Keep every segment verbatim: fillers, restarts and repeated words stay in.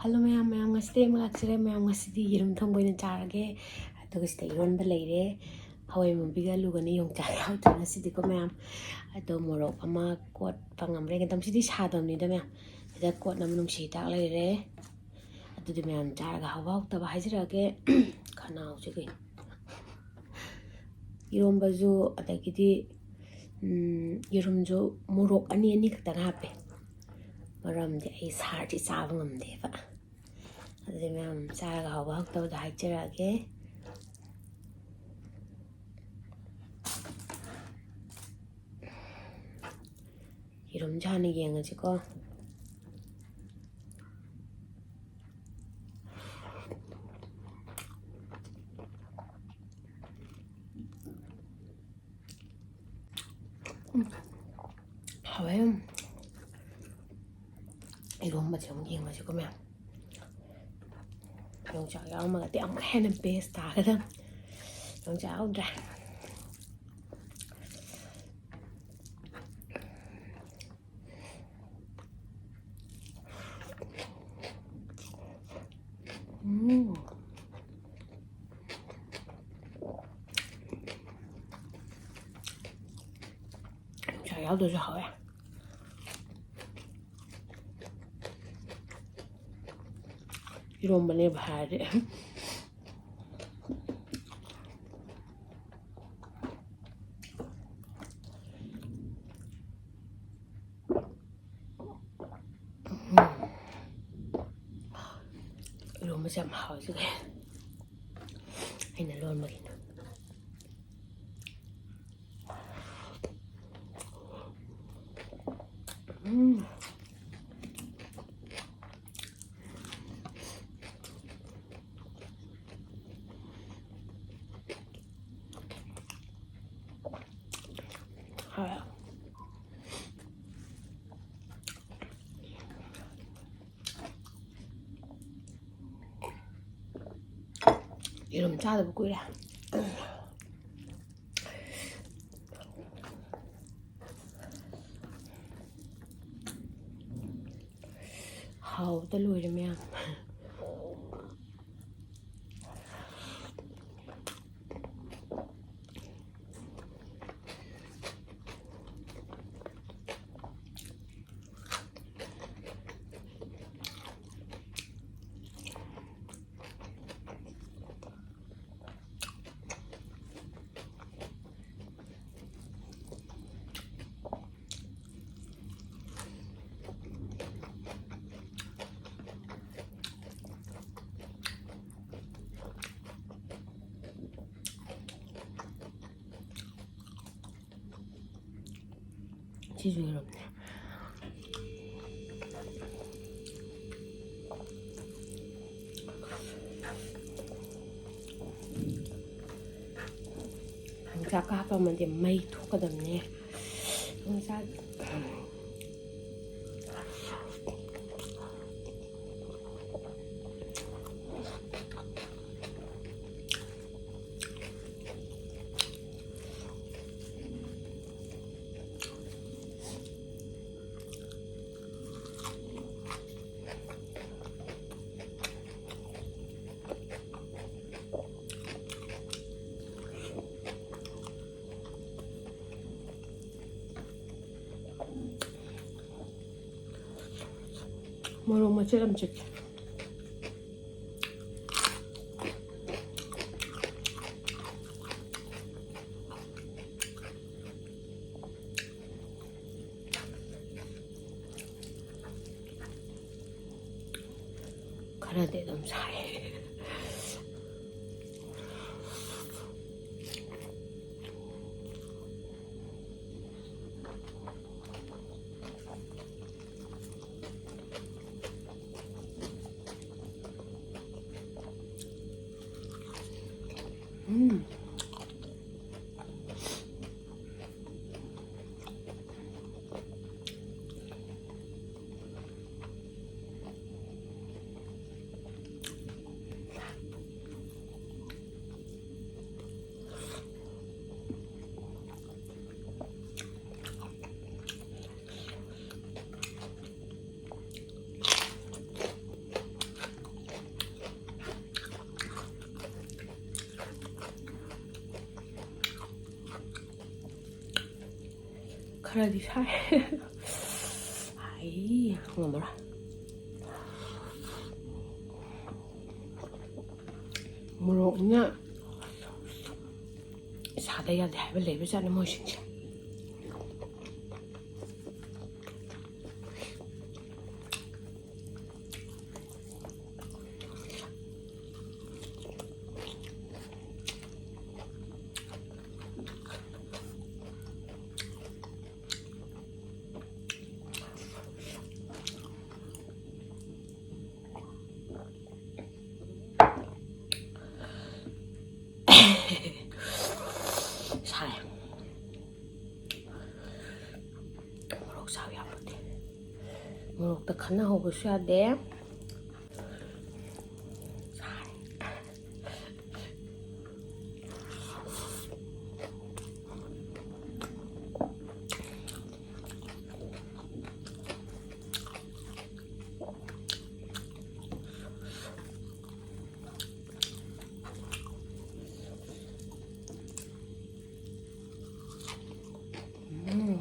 Hello ꯃꯌꯥꯝ, ꯃꯌꯥꯝ ꯉꯁꯤꯗꯤ ꯑꯃꯨꯛ ꯂꯥꯛꯆꯔꯦ꯫ ꯃꯌꯥꯝ ꯉꯁꯤꯗꯤ ꯌꯦꯔꯨꯝ ꯊꯣꯡꯕ ꯑꯣꯏꯅ ꯆꯥꯔꯒꯦ꯫ ꯑꯗꯨꯒ ꯁꯤꯗ ꯏꯔꯣꯟꯕ ꯂꯩꯔꯦ꯫ ꯍꯋꯥꯏ ꯃꯨꯕꯤꯒ ꯑꯂꯨꯒꯅꯤ, ꯌꯣꯡꯆꯥꯛ ꯌꯥꯎꯗ꯭ꯔꯦ ꯉꯁꯤꯗꯤꯀꯣ ꯃꯌꯥꯝ꯫ ꯑꯗꯣ ꯃꯣꯔꯣꯛ ꯑꯃ ꯀꯣꯠꯄ ꯉꯝꯕ꯭ꯔꯥ ꯌꯦꯡꯒꯦ꯫ ꯃꯇꯝꯁꯤꯗꯤ ꯁꯥꯗꯕꯅꯤꯗ ꯃꯌꯥꯝ꯫ ꯁꯤꯗ ꯀꯣꯠꯅꯕ ꯅꯨꯡꯁꯤ ꯍꯤꯗꯥꯛ ꯂꯩꯔꯦ꯫ ꯑꯗꯨꯗꯤ ꯃꯌꯥꯝ ꯆꯥꯔꯒ ꯍꯥꯎꯕ ꯍꯥꯎꯇꯕ ꯍꯥꯏꯖꯔꯛꯑꯒꯦ꯫ ꯈꯅꯥꯎꯁꯦ ꯀꯩꯅꯣ꯫ ꯏꯔꯣꯝꯕꯁꯨ, ꯑꯗꯒꯤꯗꯤ, ꯎꯝ, ꯌꯦꯔꯨꯝꯁꯨ ꯃꯣꯔꯣꯛ ꯑꯅꯤ ꯑꯅꯤ ꯈꯛꯇꯪ ꯍꯥꯞꯄꯦ꯫ ꯃꯔꯝꯗꯤ ꯑꯩ ꯁꯥꯔꯗꯤ ꯆꯥꯕ ꯉꯝꯗꯦꯕ꯫ ꯑꯗꯨꯗꯤ ꯃꯌꯥꯝ ꯆꯥꯔꯒ ꯍꯥꯎꯕ ꯍꯥꯎꯇꯕꯗꯣ ꯍꯥꯏꯖꯔꯛꯑꯒꯦ꯫ ꯌꯦꯔꯨꯝꯁꯦ ꯍꯥꯟꯅ ꯌꯦꯡꯉꯁꯤꯀꯣ꯫ ꯎꯝ, ꯍꯥꯎꯋꯦ꯫ ꯏꯔꯣꯝꯕꯁꯦ ꯑꯃꯨꯛ ꯌꯦꯡꯉꯁꯤꯀꯣ ꯃꯌꯥꯝ꯫ ꯌꯣꯡꯆꯥꯛ ꯌꯥꯎꯔꯝꯃꯒꯗꯤ ꯑꯃꯨꯛ ꯍꯦꯟꯅ best ꯇꯥꯒꯗꯕ꯫ ꯌꯣꯡꯆꯥꯛ ꯌꯥꯎꯗ꯭ꯔꯦ꯫ ꯎꯝ꯫ ꯌꯣꯡꯆꯥꯛ ꯌꯥꯎꯗ꯭ꯔꯁꯨ ꯍꯥꯎꯋꯦ꯫ ꯏꯔꯣꯝꯕꯅꯦꯕ ꯍꯥꯏꯔꯗꯤ꯫ ꯏꯔꯣꯝꯕꯁꯦ ꯌꯥꯝ ꯍꯥꯎꯋꯦ꯫ ꯑꯩꯅ ꯂꯣꯟꯕꯒꯤꯅ꯫ ꯎꯝ꯫ ꯍꯥꯎꯋꯦ꯫ ꯌꯦꯔꯨꯝ ꯆꯥꯗꯕ ꯀꯨꯏꯔꯦ꯫ ꯍꯥꯎꯕꯗ ꯂꯣꯏꯔꯦ ꯃꯌꯥꯝ꯫ ꯁꯤꯁꯨ ꯌꯦꯔꯨꯝꯅꯦ꯫ ꯌꯣꯡꯆꯥꯛꯀ ꯍꯥꯞꯄꯝꯃꯗꯤ ꯃꯩ ꯊꯣꯛꯀꯗꯕꯅꯦ꯫ ꯌꯣꯡꯆꯥꯛ꯫ ꯃꯣꯔꯣꯛ ꯃꯆꯦꯠ ꯑꯃ ꯆꯤꯛꯀꯦ꯫ ꯈꯔꯗꯤ ꯑꯗꯨꯝ ꯁꯥꯏ꯫ ꯎꯝ꯫ ꯈꯔꯗꯤ ꯁꯥꯏ꯫ ꯑꯩ ꯉꯝꯃꯔꯣꯏ꯫ ꯃꯣꯔꯣꯛꯅ ꯁꯥꯗ ꯌꯥꯗꯦ ꯍꯥꯏꯕ ꯂꯩꯕꯖꯥꯠꯅꯤ ꯃꯣꯏꯁꯤꯡꯁꯦ꯫ ꯁꯥꯏ꯫ ꯃꯣꯔꯣꯛ ꯆꯥꯕ ꯌꯥꯄꯣꯠꯇꯦ꯫ ꯃꯣꯔꯣꯛꯇ ꯈꯟꯅꯍꯧꯕꯁꯨ ꯌꯥꯗꯦ꯫ ꯁꯥꯏ꯫ ꯎꯝ꯫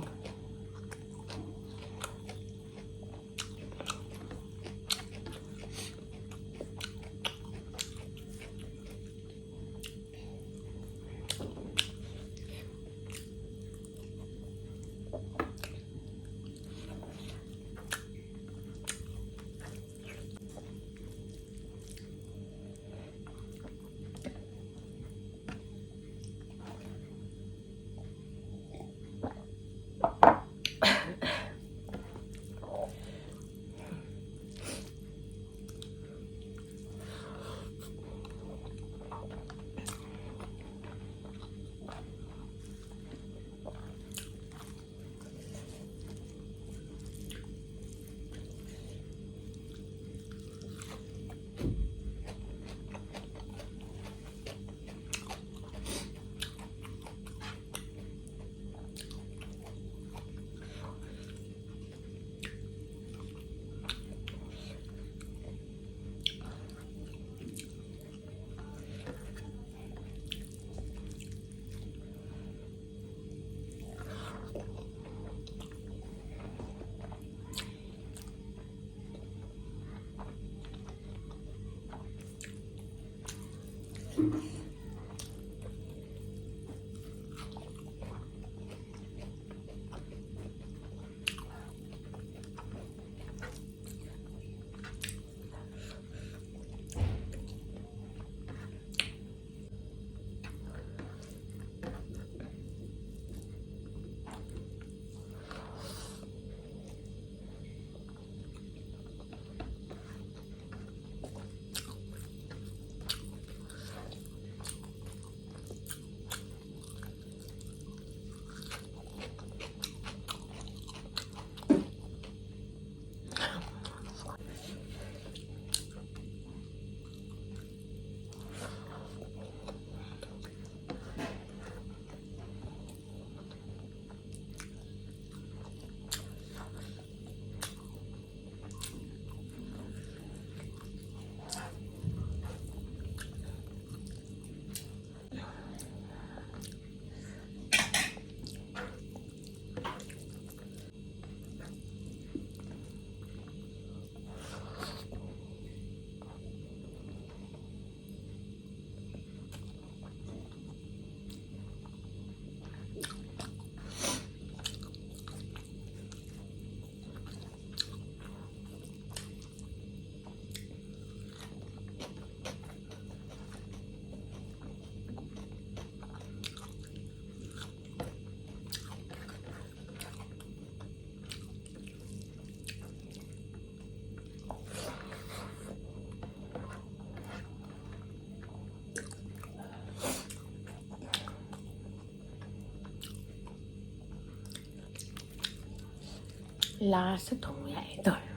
ꯂꯥꯁꯇ ꯊꯣꯡꯕ ꯌꯥꯏ ꯇꯧꯔꯦ꯫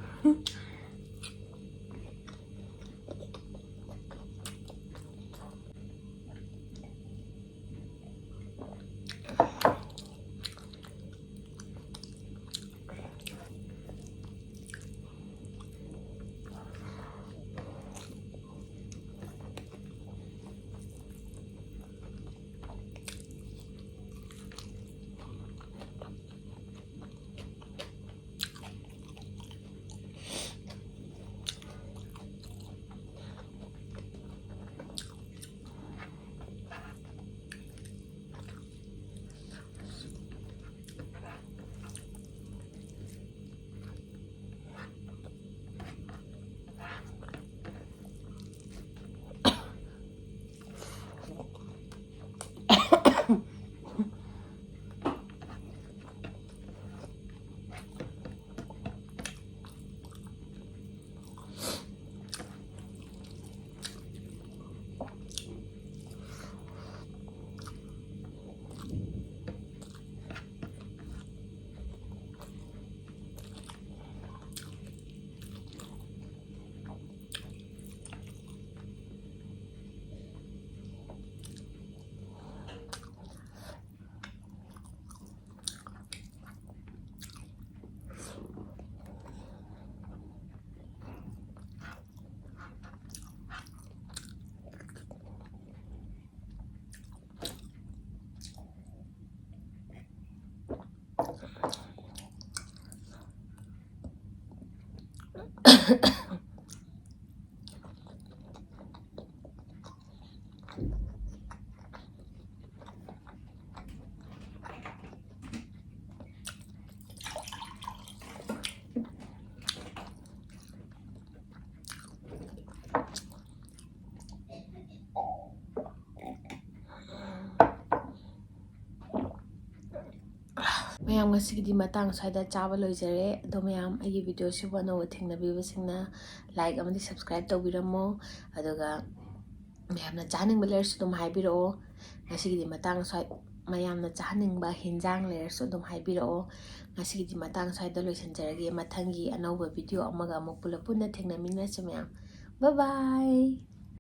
ꯃꯌꯥꯝ, ꯉꯁꯤꯒꯤꯗꯤ ꯃꯇꯥꯡ ꯁ꯭ꯋꯥꯏꯗ ꯆꯥꯕ ꯂꯣꯏꯖꯔꯦ꯫ ꯑꯗꯣ ꯃꯌꯥꯝ, ꯑꯩꯒꯤ ꯚꯤꯗꯤꯑꯣꯁꯤꯕꯨ ꯑꯅꯧꯕ ꯊꯦꯡꯅꯕꯤꯕꯁꯤꯡꯅ like ꯑꯃꯗꯤ subscribe ꯇꯧꯕꯤꯔꯝꯃꯣ꯫ ꯑꯗꯨꯒ ꯃꯌꯥꯝꯅ ꯆꯥꯅꯤꯡꯕ ꯂꯩꯔꯁꯨ ꯑꯗꯨꯝ ꯍꯥꯏꯕꯤꯔꯛꯑꯣ꯫ ꯉꯁꯤꯒꯤꯗꯤ ꯃꯇꯥꯡ ꯁ꯭ꯋꯥꯏ꯫ ꯃꯌꯥꯝꯅ ꯆꯥꯍꯟꯅꯤꯡꯕ ꯍꯤꯟꯖꯥꯡ ꯂꯩꯔꯁꯨ ꯑꯗꯨꯝ ꯍꯥꯏꯕꯤꯔꯛꯑꯣ꯫ ꯉꯁꯤꯒꯤꯗꯤ ꯃꯇꯥꯡ ꯁ꯭ꯋꯥꯏꯗ ꯂꯣꯏꯁꯤꯟꯖꯔꯒꯦ꯫ ꯃꯊꯪꯒꯤ ꯑꯅꯧꯕ ꯚꯤꯗꯤꯑꯣ ꯑꯃꯒ ꯑꯃꯨꯛ ꯄꯨꯂꯞ ꯄꯨꯟꯅ ꯊꯦꯡꯅꯃꯤꯟꯅꯁꯤ ꯃꯌꯥꯝ꯫ Bye bye꯫